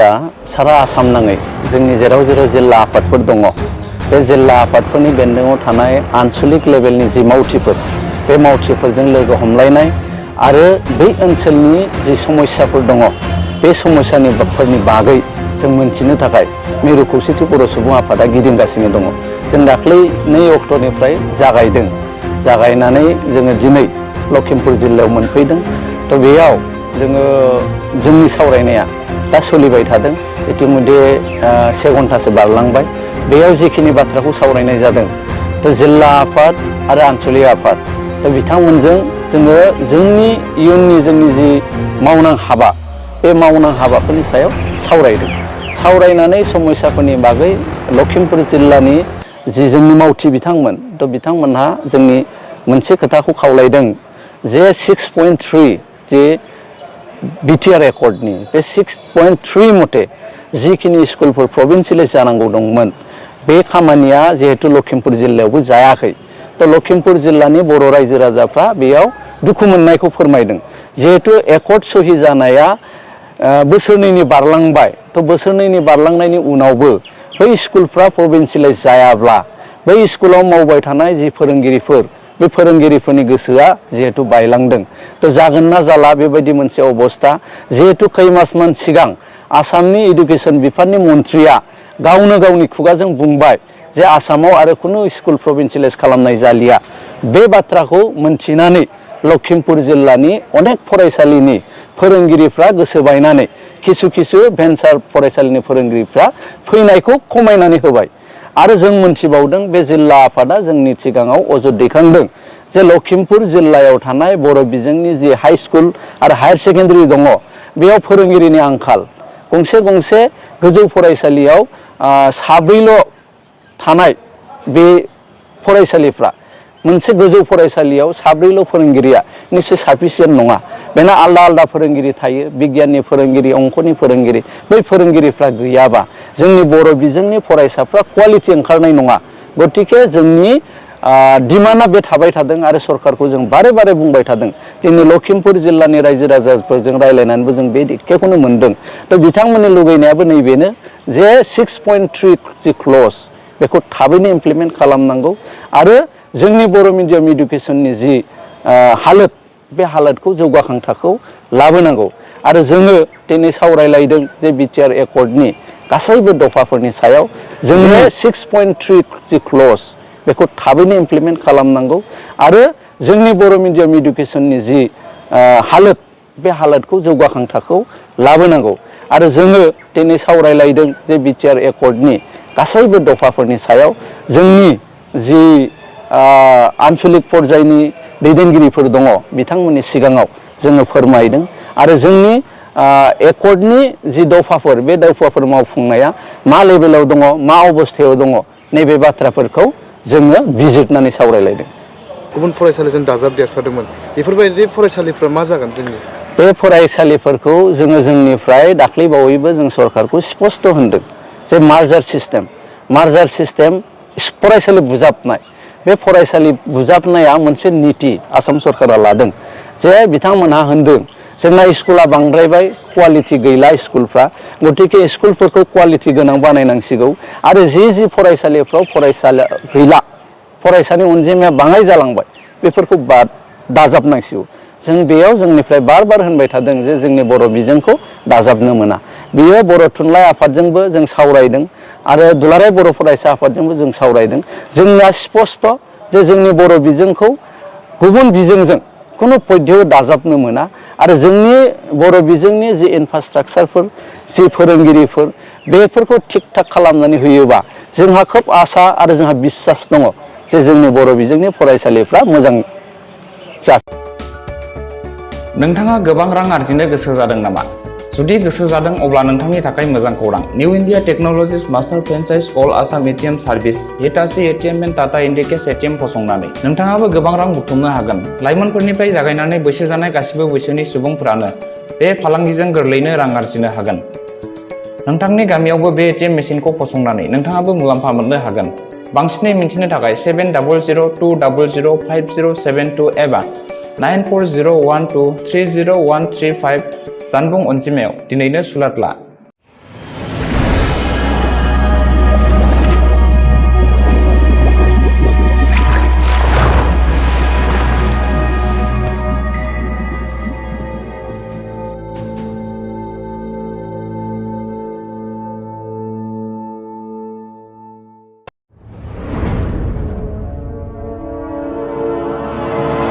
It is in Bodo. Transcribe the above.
दा सारा आसाम नाङै जोंनि जेराव जिल्ला आफादफोर दङ बे जिल्ला आफादफोरनि बेन्दोङाव थानाय आनसलिक लेभेलनि जि मावथिफोर बे मावथिफोरजों लोगो हमलायनाय आरो बै ओनसोलनि जि समस्याफोर दङ बे समस्याफोरनि बागै जों मोनथिनो थाखाय मिरु खौसेथि बर' सुबुं आफादा गिदिंगासिनो दङ। जों दाख्लै 2 अक्ट'निफ्राय जागायदों। जागायनानै जोङो दिनै लखिमपुर जिल्लायाव मोनफैदों। थ' बेयाव जोङो जोंनि सावरायनाया दा सोलिबाय थादों। इतिमध्ये 1 घन्टासो बारलांबाय। बेयाव जिखिनि बाथ्राखौ सावरायनाय जादों थ' जिल्ला आफाद आरो आनसलिक आफाद थ' बिथांमोनजों जोङो जोंनि इयुननि जोंनि जि मावनां हाबा बे मावनां हाबाफोरनि सायाव सावरायदों। सावरायनानै समस्याफोरनि बागै लखिमपुर जिल्लानि जि जोंनि मावथि बिथांमोन थ' बिथांमोनहा जोंनि मोनसे खोथाखौ खावलायदों जे 6.3 जे बिटिआर एकर्डनि बे 6.3 मथे जिखिनि स्कुलफोर प्रभिन्सियेलाइज जानांगौ दंमोन बे खामानिया जिहेतु लखिमपुर जिल्लायावबो जायाखै। थ' लखिमपुर जिल्लानि बर' रायजो राजाफ्रा बेयाव दुखु मोननायखौ फोरमायदों। जिहेतु एकर्ड सहि जानाया बोसोरनैनि बारलांबाय। थ' बोसोरनैनि बारलांनायनि उनावबो बै स्कुलफ्रा प्रभिन्सियेलाइज जायाब्ला बै स्कुलाव मावबाय थानाय जि फोरोंगिरिफोर बे फोरोंगिरिफोरनि गोसोआ जिहेतु बायलांदों। थ' जागोन ना जाला बेबायदि मोनसे अबस्था। जिहेतु खै मासमान सिगां आसामनि इडुकेसन बिफाननि मन्थ्रिया गावनो गावनि खुगाजों बुंबाय जे आसामाव आरो खुनु स्कुल प्रभिन्सियेलाइज खालामनाय जालिया। बे बाथ्राखौ मोनथिनानै लखिमपुर जिल्लानि अनेक फरायसालिनि फोरोंगिरिफ्रा गोसो बायनानै किसु भेन्सार फरायसालिनि फोरोंगिरिफ्रा फैनायखौ खमायनानै होबाय। आरो जों मोनथिबावदों बे जिल्ला आफादा जोंनि सिगाङाव अजद दैखांदों जे लखिमपुर जिल्लायाव थानाय बर' बिजोंनि जि हाइ स्कुल आरो हायार सेकेन्डारि दङ बेयाव फोरोंगिरिनि आंखाल। गंसे गोजौ फरायसालियाव 7 थानाय बे फरायसालिफ्रा मोनसे गोजौ फरायसालियाव 7 फोरोंगिरिया निश्चय साफिसियेन्ट नङा। बेना आलदा फोरोंगिरि थायो, बिगियाननि फोरोंगिरि, अंकनि फोरोंगिरि। बै फोरोंगिरिफ्रा गैयाबा जोंनि बर' बिजोंनि फरायसाफ्रा क्वालिटि ओंखारनाय नङा। गतिके जोंनि डिमान्डआ बे थाबाय थादों आरो सरकारखौ जों बारे बुंबाय थादों। दिनै लखिमपुर जिल्लानि रायजो राजाफोरजों रायज्लायनानैबो जों बे दिक्केखौनो मोनदों। थ' बिथांमोननि लुगैनायाबो नैबेनो जे 6.3 जि क्लज बेखौ थाबैनो इमप्लिमेन्ट खालामनांगौ आरो जोंनि बर' मिडियाम इडुकेसननि जि हालोद बे हालोदखौ जौगाखां थाखोआव लाबोनांगौ। आरो जोङो दिनै सावरायलायदों जे बिटिआर एकर्डनि गासैबो दफाफोरनि सायाव जोङो 6.3 जि क्लज बेखौ थाबैनो इमप्लिमेन्ट खालामनांगौ आरो जोंनि बर' मिडियाम इडुकेसननि जि हालोद बे हालोदखौ जौगाखां थाखोआव लाबोनांगौ। आरो जोङो दिनै सावरायलायदों जे बिटिआर एकर्डनि गासैबो दफाफोरनि सायाव जोंनि जि आनसलिक पर्यायनि दैदेनगिरिफोर दङ बिथांमोननि सिगाङाव जोङो फोरमायदों आरो जोंनि एकर्डनि जि दफाफोर बे दफाफोर मावफुंनाया मा लेभेलाव दङ, मा अबस्थायाव दङ, नैबे बाथ्राफोरखौ जोङो बिजिरनानै सावरायलायदों। गुबुन फरायसालिजों दाजाबदेरफादोंमोन। बेफोरबायदि फरायसालिफ्रा मा जागोन जोंनि? बे फरायसालिफोरखौ जोङो जोंनिफ्राय दाख्लैबावैबो जों सरकारखौ स्पष्ट होनदों जे मार्जार सिस्टेम फरायसालि बुजाबनाय। बे फरायसालि बुजाबनाया मोनसे नीति आसाम सरकारा लादों जे बिथांमोनहा होनदों जोंना स्कुला बांद्रायबाय, क्वालिटि गैला स्कुलफ्रा। गतिके स्कुलफोरखौ क्वालिटि गोनां बानायनांसिगौ आरो जि फरायसालिफ्राव फरायसालि गैला, फरायसानि अनजिमाया बाङाय जालांबाय, बेफोरखौ दाजाबनांसिगौ। जों बेयाव जोंनिफ्राय बार होनबाय थादों जे जोंनि बर' बिजोंखौ दाजाबनो मोना। बियो बर' थुनलाइ आफादजोंबो जों सावरायदों आरो दुलाराय बर' फरायसा आफादजोंबो जों सावरायदों। जोंना स्पष्ट जे जोंनि बर' बिजोंखौ गुबुन बिजोंजों खुनु पद्धतियाव दाजाबनो मोना आरो जोंनि बर' बिजोंनि जि इनफ्रास्ट्राक्चारफोर, जि फोरोंगिरिफोर बेफोरखौ थिग थाक खालामनानै होयोबा जोंहा खोब आसा आरो जोंहा बिसास दङ जे जोंनि बर' बिजोंनि फरायसालिफ्रा मोजां जागोन। नोंथाङा गोबां रां आरजिनो गोसो जादों नामा? जुदि गोसो जादों अब्ला नोंथांनि थाखाय मोजां खौरां। New India technologies master franchise all Assam ATM service Hitachi ATM and Tata Indicash ATM फसंनानै नोंथाङाबो गोबां रां बुथुमनो हागोन। लाइमोनफोरनिफ्राय जागायनानै बैसो जानाय गासिबो बैसोनि सुबुंफोरानो बे फालांगिजों गोरलैयैनो रां आरजिनो हागोन। नोंथांनि गामियावबो बे एटिएम मेसिनखौ फसंनानै नोंथाङाबो मुलाम्फा मोननो हागोन। बांसिनै मिन्थिनो थाखाय 7002005072 एबा 9401230135 जानबुं अनजिमायाव दिनैनो सुलाद ला।